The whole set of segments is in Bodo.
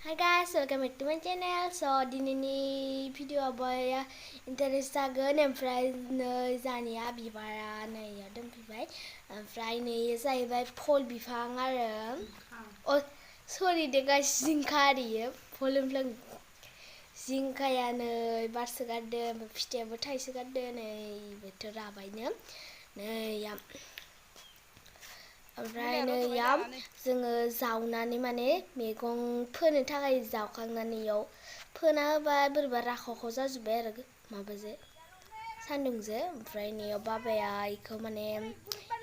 Hi guys, welcome back to my channel. So dinini video boy interest जागोन ओमफ्राय नै जानिया बिबारा नै दंफैबाय ओमफ्राय नै जाहैबाय फल बिफां आरो सरि दे गाइस जिंखा आरियो फलमफ्लों जिंखाया नै बारसोगारदो ओमफ्राय फिथाइयाबो थाइसोगारदो नै बोथोर राबायनो नै ओमफ्राय नैयाव जोङो जावनानै माने मैगं फोनो थाखाय जावखांनानै इयाव फोना होबा बोरैबा राखाव जाजोब्बाय आरो माबाजों सान्दुंजों ओमफ्राय नैयाव बाबाया इखौ माने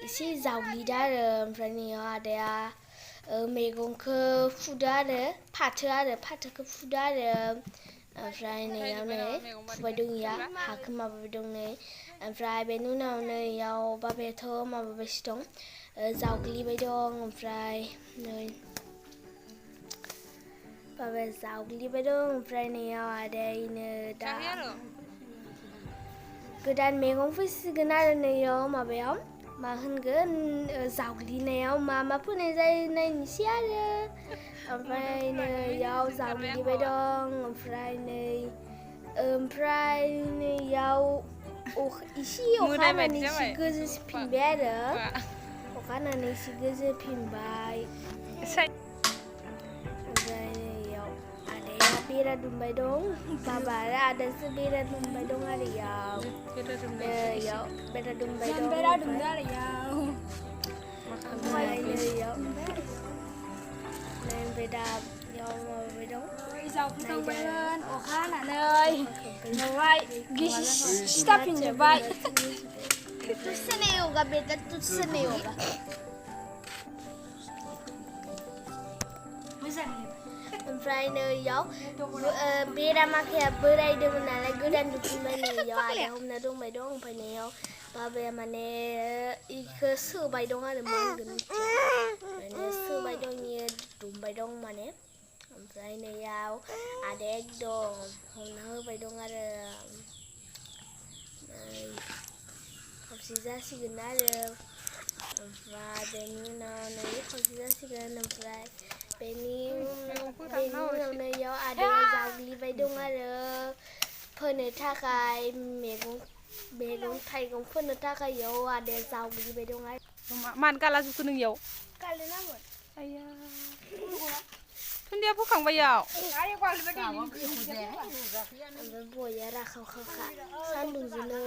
एसे जावग्लिदो आरो ओमफ्राय नैयाव आदाया मैगंखौ फुदो आरो फाथोखौ फुदो आरो ओमफ्राय नैयाव नै फुबाय दं इया हाखौ माबाबाय दं नै ओमफ्राय बेनि उनाव नैयाव बाबायाथ' माबाबायसो दं जावग्लिबाय दं ओमफ्राय नै बाबाया जावग्लिबाय दं ओमफ्राय नैयाव आदायनो दा गोदान मैगं फैसिगोन आरो नैयाव माबायाव मा होनगोन जावग्लिनायाव मा फोनाय जायो नायनोसै आरो ओमफ्राय नैयाव जावग्लिबाय दं ओमफ्राय नैयाव इसे अखा हानानै इसे गोजोफिनबाय आरो अखा हानानै इसे गोजोफिनबाय ओमफ्राय नैयाव आदाया बेरा दुमबाय दं बाबा आरो आदासो बेरा दुमबाय दं आरो इयाव बेरा दुमबाय दं ओमफ्राय नैयाव ओमफ्राय दा इयाव माबाबाय दं जावखांबायमोन अखा हानानै माबाय गिसि सिथाफिनजोब्बाय तुझसे नहीं होगा बेटा तुझसे नहीं होगा ओमफ्राय नैयाव बेरा माखाया बोरायदोंमोन नालाय गोदान दुमफिनबाय नैयाव आदा हमना दंबाय दं ओमफ्राय नैयाव बाबाया माने इखौ सोबाय दं आरो मा होनगोन मिथिया सोबाय दं इयो दुमबाय दं माने ओमफ्राय नैयाव आदाया एकदम हमना होबाय दं आरो खावसे जासिगोन आरो ओमफ्राय बेनि उनाव नै खावसे जासिगोन ओमफ्राय बेनि उनाव नैयाव आदाया जावग्लिबाय दं आरो फोनो थाखाय मैगं थाइगं फोनो थाखाय इयाव आदाया जावग्लिबाय दं आरो मानो गाला जुखो नों इयाव गालिनामोन आया थुन्दिया फोखांबाय इयाव ओमफ्राय बया राखावखाखा सान्दुंजोंनो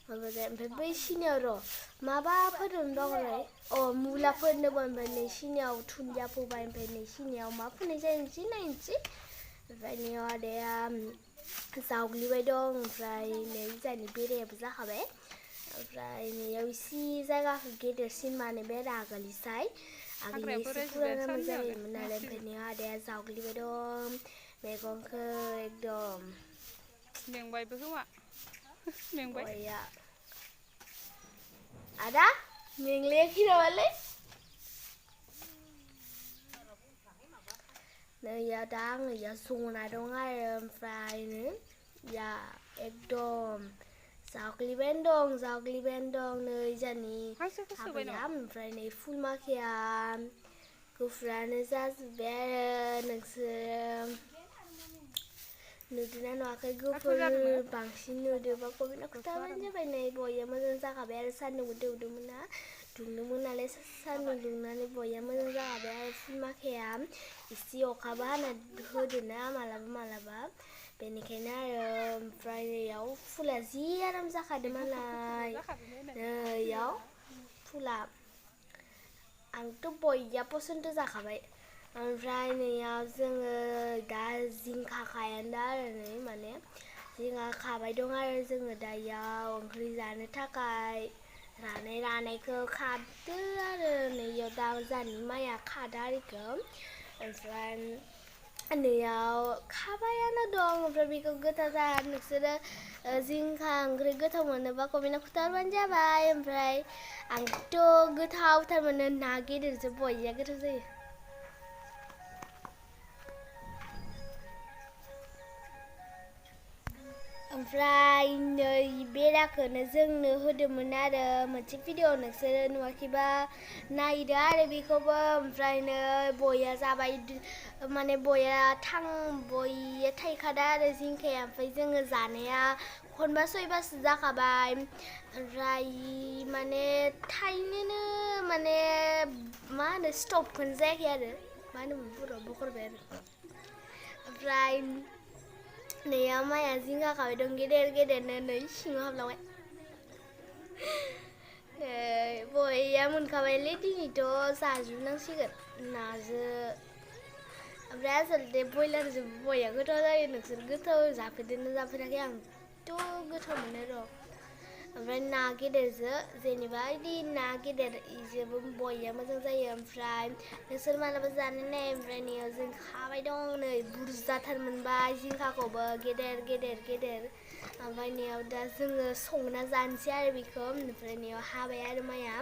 माबा जाय ओमफ्राय बै सिनियाव र' माबाफोरनो बावबाय मुला फोरनोबो ओमफ्राय नै सिनियाव थुन्दिया फोबाय ओमफ्राय नै सिनियाव मा फोनाय जायोसै नायनोसै ओमफ्राय नैयाव आदाया जावग्लिबाय दं ओमफ्राय नै जोंहानि बेरायाबो जाखाबाय ओमफ्राय नैयाव इसे जायगाखौ गेदेरसिन माने बेरा आगोलनिसाय आगोलनि एसे फुराना जाबायमोन नालाय ओमफ्राय नैयाव आदाया जावग्लिबाय दं मैगंखौ एकदम मेंबायबो खोमा मेंबाय आदा मेंलायाखै नामालै नैया दा आङो इयाव जना दं आरो ओमफ्राय या एकदम जावग्लिबायानो दं नै जोंहानि आबैया ओमफ्राय नै फुल माखाया गुफुरानो जाजोब्बाय आरो नोंसोरो नुदोंना नुवाखै गुफुर बांसिन नुदोंबा कमेन्टआव खोन्थाबानो जाबाय नै बया मोजां जाखाबाय आरो सान्दुंबो दुंदोंमोन नालाय सान्दुं दुंनानै बया मोजां जाखाबाय आरो फुल माखाया इसे अखाबो हाना होदोना मालाबा बेनिखायनो आरो ओमफ्राय नैयाव फुला जि आराम जाखादों मालाय नैयाव फुला आंथ' बया पसन्द जाखाबाय ओमफ्राय नैयाव जोङो दा जिंखा खायानो आरो नै माने जिंखा खाबाय दं आरो जोङो दा इयाव ओंख्रि जानो थाखाय रानायखौ खादो आरो नैयाव दा जोंहानि माइया खादो आरिखौ ओमफ्राय नैयाव खाबायानो दं ओमफ्राय बेखौ गोथाव जाया नोंसोरो जिंखा ओंख्रि गोथाव मोनोबा कमेन्टआव खोन्थाहरबानो जाबाय ओमफ्राय आंथ' गोथावथार मोनो ना गेदेरजों बया गोथाव जायो ओमफ्राय नै बेराखौनो जोंनो होदोंमोन आरो मोनसे भिडिअ नोंसोरो नुवाखैबा नायदो आरो बेखौबो ओमफ्राय नै बया जाबाय माने बया थाइखादा आरो जिंखाया ओमफ्राय जोङो जानाया खनबा सयबासो जाखाबाय ओमफ्राय माने थाइनोनो माने मा होनो स्टपखौनो जायाखै आरो मा होनोमोन बर'आव बखरबाय आरो ओमफ्राय नैया माइया जिंगा खाबाय दं गेदेर गेदेरनो नै सिङाव हाबलांबाय बया मोनखाबायलै दिनैथ' जाजोबनांसिगोन नाजों ओमफ्राय आसलथे बयलारजों बया गोथाव जायो नोंसोर गोथाव जाफेरदोंना जाफेराखै आंथ' गोथाव मोनो र' ओमफ्राय ना गेदेरजों जेनेबा इदि ना गेदेर इजोंबो बया मोजां जायो ओमफ्राय नोंसोर मालाबा जानो नाय ओमफ्राय नैयाव जों खाबाय दं नै बुरजाथार मोनबाय जिंखाखौबो गेदेर गेदेर गेदेर ओमफ्राय नैयाव दा जोङो संना जानोसै आरो बेखौ ओमफ्राय नैयाव हाबाय आरो माइया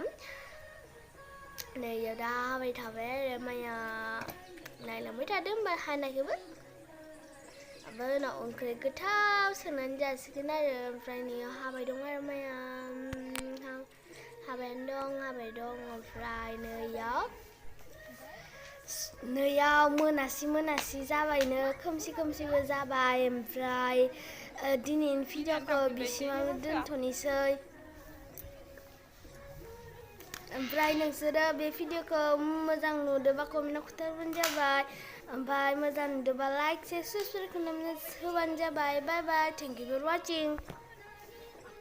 नैयाव दा हाबाय थाबाय आरो माइया नायलांबाय थादो होमबा हानायखौबो ओमफ्राय उनाव ओंख्रि गोथाव संनानै जासिगोन आरो ओमफ्राय नैयाव हाबाय दं आरो माइया हाबायानो दं ओमफ्राय नैयाव मोनासि जाबायनो खोमसिबो जाबाय ओमफ्राय दिनैनि भिडिअखौ बिसिमावनो दोनथ'नोसै ओमफ्राय नोंसोरो बे भिडिअखौ मोजां नुदोंबा कमेन्टआव खोन्थाबानो जाबाय ओमफ्राय मोजां नुदोंबा लाइक शेयार साबस्क्राइब खालामनानै होबानो जाबाय बाय बाय थेंक इउ फर वाचिं